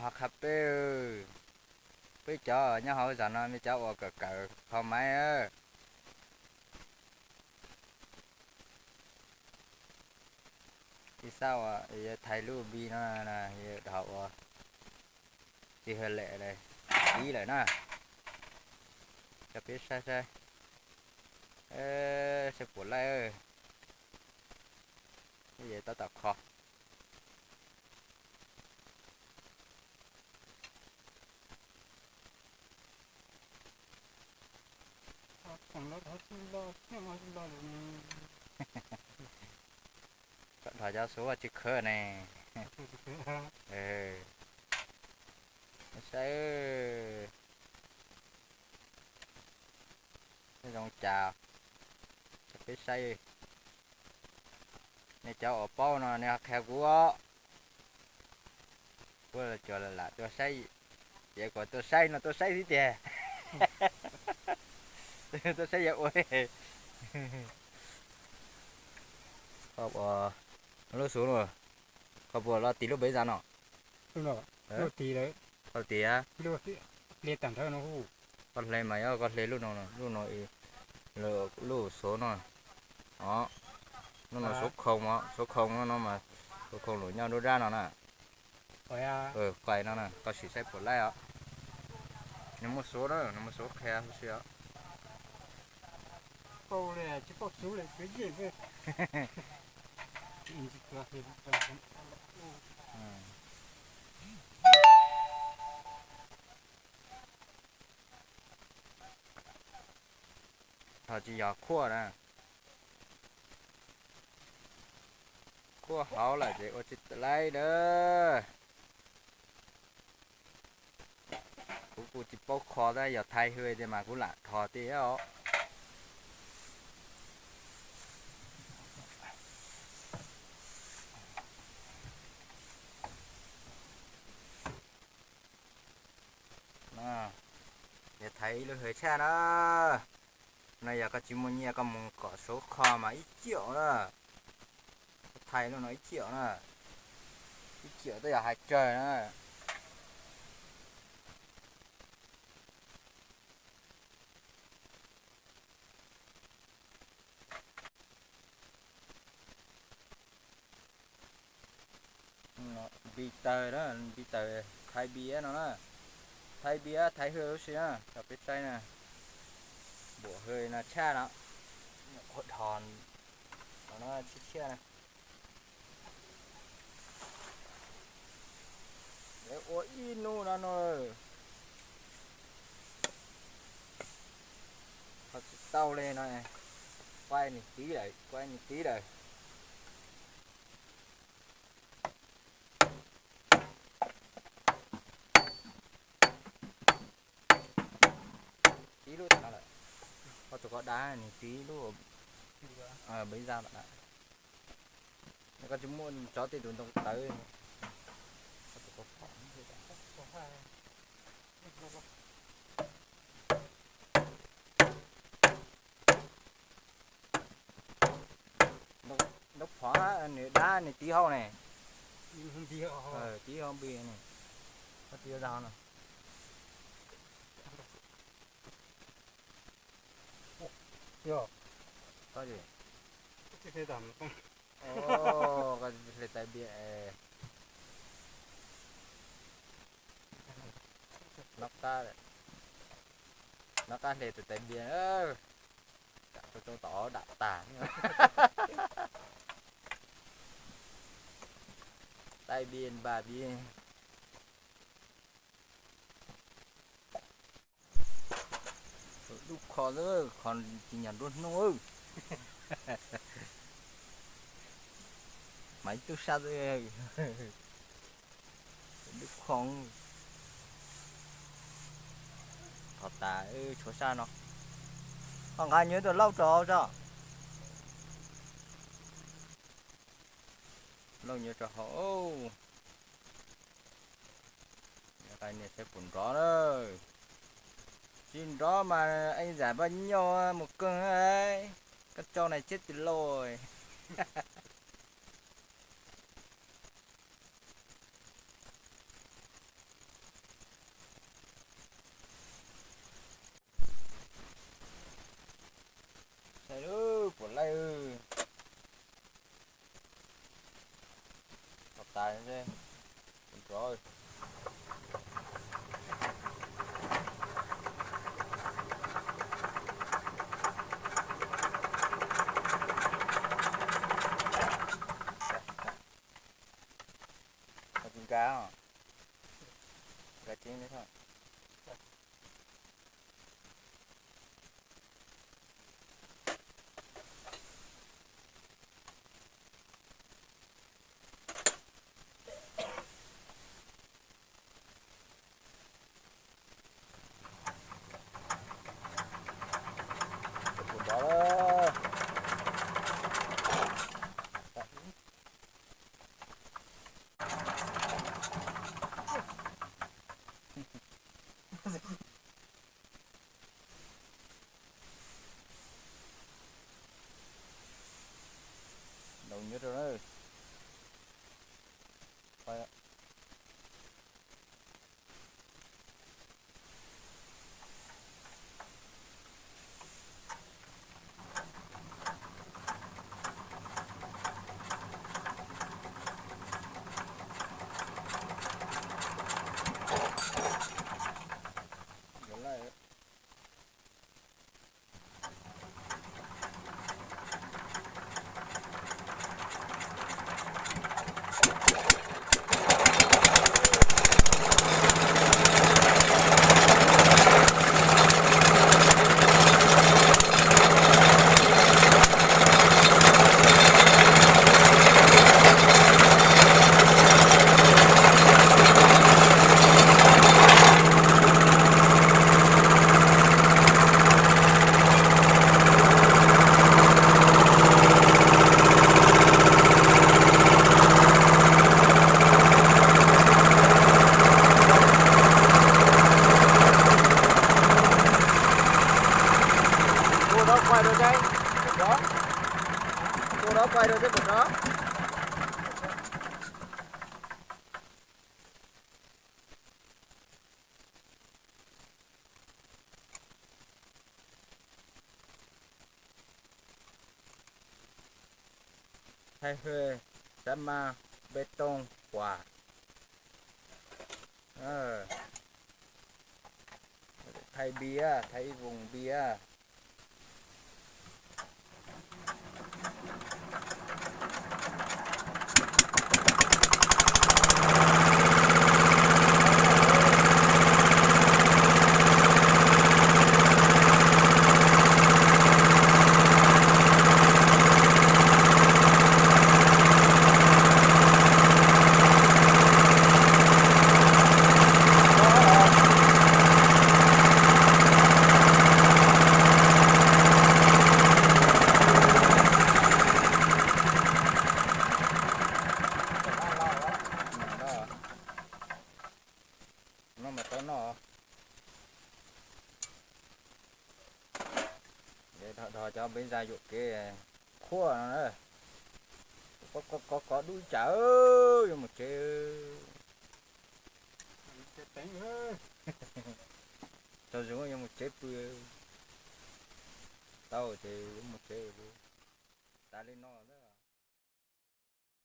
Ho qha peb, peb cov nyob hauv zos no me cov uas kawm kawm kho maiv, ib sab uas yuav thaiv lub npi no, dhau uas tsis hawj lem ib lawm na, coj peb saib saib, saib puas laij, tab tom kho. Koj dhos cov xuv tsis khawb ne. Saib, zoo cas, peb saib. Nej cov uas paub no nej ho qhia kuv os. Kuv cov lam tuaj saib, ces kom tuaj saib no tuaj saib xwb tiag. Tuaj saib yuav ua. Lub xuv no, koj puas los tis lub npe zas no? Koj tis, koj hle mas yog koj hle lub no, lub no, lub xuv no, lub no xuv khoo, xuv khoo no mas, xuv khoo lus nyob nruab nrab no na. Qais no na, koj sim saib puas laij os. Nws muaj xuv na, nws muaj xuv qhia huv si os. Ho tsis yog khuaj na, khuaj hauv lawm ces ua tsis tau laij na. Kuv kuj tsis paub kho tab, yog thaiv hws tiag mas kuv lam kho tiag os. Yog thaiv ib lub hws tshaj na, no yog koj tsis muaj nyiaj koj mus kom suav kho mas ib ciam na, thaiv lub no ib ciam na, ib ciam twb yog hais tsawg na. Npi taws na, npi taws thaiv npias no na, thaiv npias thaiv hws huv si na, coj peb saib na, npuam hws no tshaj no, qhuav dhos no tshiab tshiab na. Ua ib hnub no no, ho tsis tau li no, kuaj nws tib lawm, kuaj nws tib lawm. Tib lub tam no lawm, ho tus ko dav nws tib lub, npib zaj tam no. Koj tsis muaj tso tej tus ntoo tawv. Ntoo phom nws dab nws tiv hauv ne, tiv hauv npis ne, tiv hauv no. Hle tais npias, nov qab hle tus tais npias, tsam tau tsom tau dam tas. Tais npias npam npias. Dub kho, kho tsis nyog nruab hnub. Mas ib tug sab dub kho. Thov tas tshuav sab no. Ho nqa nyuag tus lauj rau hauv tso. Lauj nyuag rau hauv. Niam saib puas nrov na. Tsis nrov mas eej zam npaj nyoj mus kawg, koj tso na thiab tis lauj. Rau saib, tua rov quay rau saib puas rov. Thaij hwj, xab maj, peb tooj, quas. Thaij npias, thaij ib voos npias. No mas tau noj. Dhos cov peb zaj yuam kev khuaj no na. Kov kov dub tsam, yuav mus tsev. Tsaug zog, yuav mus tsev pw. Tau ces yuav mus tsev. Tas li no.